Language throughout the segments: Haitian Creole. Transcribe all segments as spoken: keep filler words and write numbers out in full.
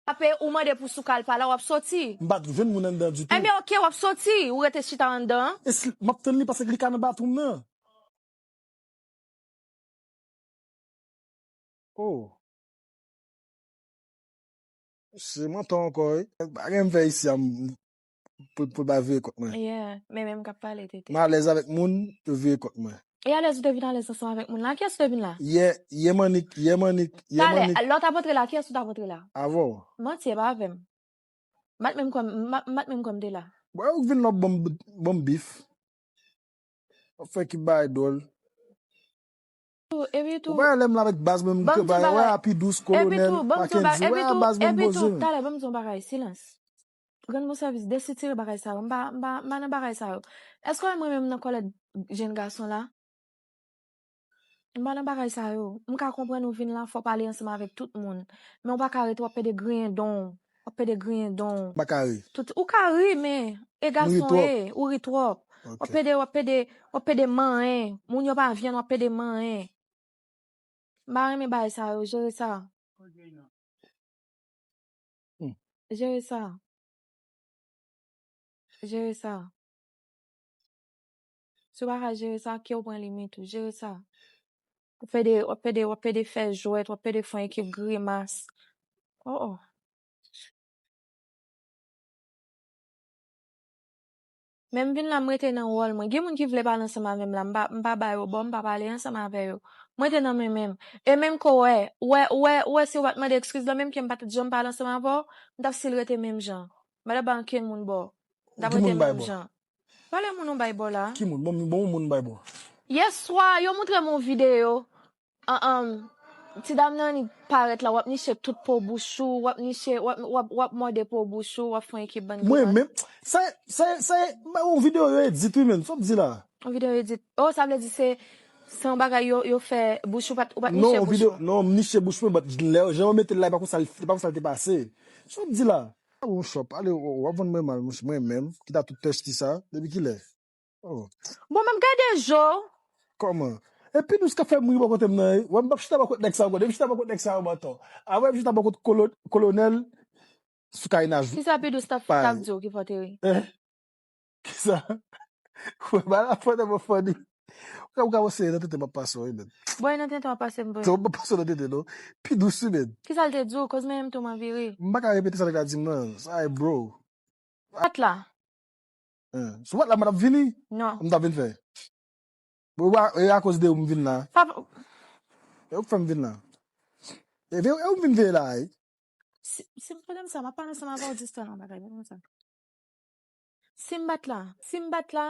Ape ou mande pou Souka al pa la, w ap soti. M pa t jwenn moun anndan ditou. Enben, oke, w ap soti. Ou rete chita anndan an. E si m ap tann li paske li ka nan bathroom nan. Oh. Se manton ankò, wi. Pa gen m fè isi a, m, pou, pou l pa veye kont mwen. Yeah, men menm k ap pale, tete. M alèz avèk moun, yo veye kont mwen. E alèz ou te vin alèz ansanm avèk moun la? Kiyès ou te vin la? Yè, yè m annik, yè m annik, yè m annik. Talè, lè w t ap antre la, kiyès ou t ap antre la? Avè w. Manti, e pa avè m. M pa t menm kwè m, m pa, m pa t menm kwè m te la. Bon, ou vin la w ap ban m, ban m bif. W ap fè ki bagay dwòl. Tou, epi tou, ou pa wè lè m la avèk baz mwen, m bay, wè, a Pi Dous, Kolonèl, Mackendy, wè, a baz mwen m poze. Talè, ban m di yon bagay, silans. Grann bon sèvis, desitire bagay sa yo. M pa, m pa, m pa nan bagay sa yo. Èske w wè mwen menm nan kòlèt jenn gason la? M pa nan bagay sa yo. M ka konprann ou vin la, fò w pale ansanm avèk tout moun. Men w pa ka rete w ap pede griyen don w. W ap pede griyen don w. M pa ka ri. Tout, ou ka ri, men e gason w ye, ou ri twòp. W ap pede, w ap pede, w ap pede manyen. Moun yo pa vyann, w ap pede manyen. M pa renmen bagay sa yo, jere sa. Hmm. Jere sa. Jere sa. Si w pa ka jere sa, ke w pran limit ou. Jere sa. W ap pede, w ap pede, w ap pede fè jwèt, w ap pede fè yon ekip grimas. Oh, oh. Men m vin la, m rete nan wòl mwen. Gen moun ki vle pale ansanm avè m la, m pa, m pa ba yo bò, m pa pale ansanm avè yo. M rete nan men menm. E menm ke w wè, w wè, w wè, w wè si w pa t mande ekskiz la, menm ke m pa t janm pale ansanm avè w, m t ap still rete menm jan. M pa t ap ba ankenn moun bò. M t ap rete menm jan. Pale moun ou bay bò la. Ki moun? Bon, bon moun bay bò. Yè swa, yo montre m yon videyo. An, an, ti dam nan li parèt la, w ap niche tout po bouch ou, w ap niche, w ap, w ap, w ap mòde po bouch ou, w ap fè yon ekip bann grimas. Mwen menm, sa, sa, sa, yon videyo yo edit wi, menn. Sa w ap di la? Yon videyo edit. Oh, sa vle di se, se yon bagay yo, yo fè bouch ou pa t, ou pa t niche bouch ou. Non, yon videyo, non, m niche bouch mwen, but lè, jan yo mete l la, e pa konsa, e pa konsa l te pase. Sa w ap di la? A bon, chòp, ale, w, w ap vann mwen mal, monchè, mwen menm, ki ta tout tèsti sa, depi kilè? Oh. Bon, men m gade jo. Kòman? E Pi Dous k ap fè m ri bò kote m nan, wi. Wè, m p ap chita bò kot nèg sa yo, depi m chita bò kot nèg sa yo, m antan. Avè m chita bò kot kolo-, kolonèl sou kay nan jou. Kisa Pi Dous t ap, t ap di w ki fè w te ri? Eh? Kisa? Wè, ba la fò nan mwen funny. Ou ka, ou ka wè se nan tete m ap pase w, wi, men. Bon, e nan tete w ap pase m vre. Se w ap pase w nan tete, non. Pi Dous, wi, men. Kisa l te di w? Koz men m tou m anvi ri. M pa ka repete sa nèg la di m nan. Sa e bro. Pat la. Hein, si w pa t la, mwen t ap vini? Non. M t ap vin fè. Bon, e akoz de ou m vin la. Pa... E ou k fè m vin la. E, e ou m vin veye la, wi. Si, si m konnen sa, m ap pale ansanm avè w, distè nan bagay, pa konsa. Si m pa t la, si m pa t la,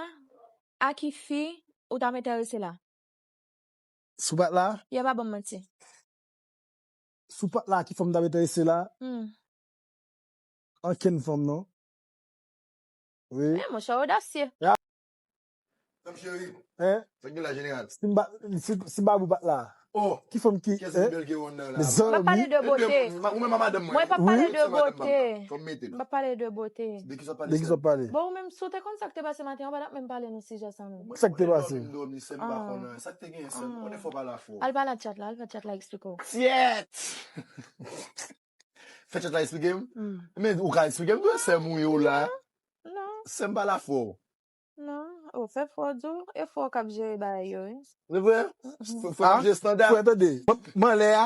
a ki fi ou t ap enterese la? Si w pa t la? Ya, pa ban m manti. Si w pa t la, ki fanm t ap enterese la? Hmm. Ankenn fanm, non. Wi. Men, monchè, odasye. Ya. Fanm cheri. Hein? Sa k gen la, jeneral? Si m pa, si, si Babou pa t la. Oh. Ki fanm ki, hein? Mezanmi. M ap pale de bote. Ou menm a madanm mwen. Mwen p ap pale de bote. Fò m mete l. M ap pale de bote. De ki sa w ap pale? De ki sa w ap pale? Bon, ou menm, si w te konn sa k te pase maten an, w pa t ap menm pale nou sijè sa menm. Sa k te pase? Mwen pa vin dòmi, sèm pa konn anyen. Sa k te gen, sèm? On fò pale afè w. Al pale a chat la, al fè chat la eksplike w. Chat! Fè chat la eksplike m? Hmm. Men ou ka eksplike m tou, sèm ou ye w la. Non, non. Sèm pale afè w. Non, ou fè fò di w, e fò w k ap jere bagay yo, wi. Se vre? Fò, fò w ap jere estanda? Frè, tande. M, m anlè a.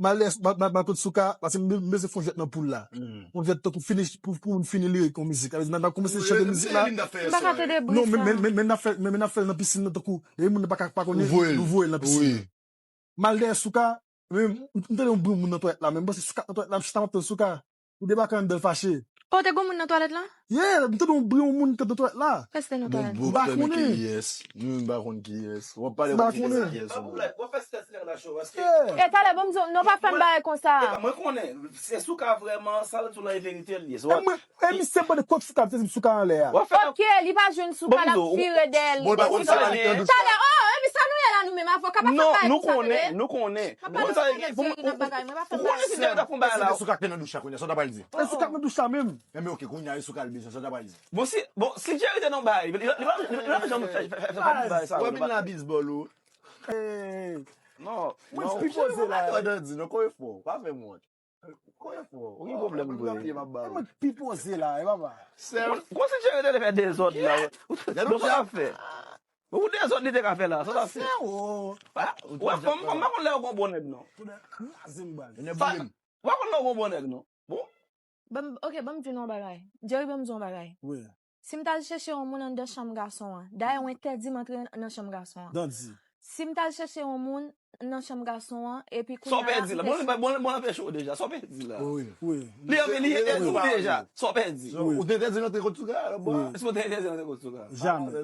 M alèz, m, m, m al kot Souka, paske m, m bezwen fè yon jwèt nan poul la. Hmm. Yon jwèt tankou finish, pou, pou moun fini lirik yon mizik. Sa vle di, n ap kòmanse chante mizik la. M pa ka tande bri sa. Non, men, men, men, men n ap fè, men, men n ap fè l nan pisin nan, tankou, lè moun nan pa ka, pa konnen, nou voye l nan pisin nan. Wi. M al dèyè Souka, men m, m tande yon bri moun nan twalèt la, men m panse Souka nan twalèt la, m chita m ap tann Souka. Ou debake anndan l fache. Oh, te gon moun nan twalèt la? Yeah, m tande yon bri yon moun ki nan twalèt la. Èske te nan twalèt? M pa konnen. Kiyès? Nou menm pa konn kiyès. W ap pale pou kiyès, kiyès ou menm? E talè, bon, m di w, non, pa fè m bagay konsa. Epa, mwen konnen, se Souka vrèman, sa l di w la e verite l ye. E mwen, e misye mande kot Souka, misye di m Souka anlè a. Ok, li pa jwenn Souka, l ap vire dèyè l. Talè, oh, epi sa nou ye la nou menm, avoka pa fè m bagay konsa tande. Nou konnen, nou konnen. M ap pale pou kèk moun nan bagay, mwen pa fè m bagay. Ou konnen si Jerry t ap fè yon bagay la. E Souka k te nan douch la kounye a, sa w ta pral di? E Souka k nan douch la menm. Enben, ok, kounye a, e Souka l bezwen, sa w ta pral di? Bon, si, bon, si Jerry te nan bagay, li, li, li, li pa janm fè, fè, fè, fè bagay sa yo. Wè, vin la bizbòl ou. Non, mwen non, pi poze la. Jerry pa trò dandi, non, kòman fò? Pa fè m wont. Kòman fò? Ou gen pwoblèm vre. Mwen pi poze la, e papa. Konsi Jerry te fè dezòd la. Bon, sa ap fè. Bon, pou dezòd li te ka fè la, sa ap fè. Wè, fòm, fòm, pa konn lè yo gon bon nèg non. Kraze m bal. Pa konn lè yo gon bon nèg non. Bon. Ban m- ok, ban m di nou yon bagay. Jerry, ban m di yon bagay. Wi. Si m t al chèche yon moun anndan chanm gason an, dayè, ou entèdi m antre nan chanm gason an. Dandi. Si m t al chèche yon moun nan chanm gason an, epi Sa w kounye a pèdi la. Bon, bon, bon, anpeche w deja. Sa w pèdi la. Wi. Wi. Li anpe, li entèdi w deja. Sa w pèdi. Wi. Ou te entèdi antre kot Souga. Wi. Èske w te entèdi antre kot Souga? Jamè.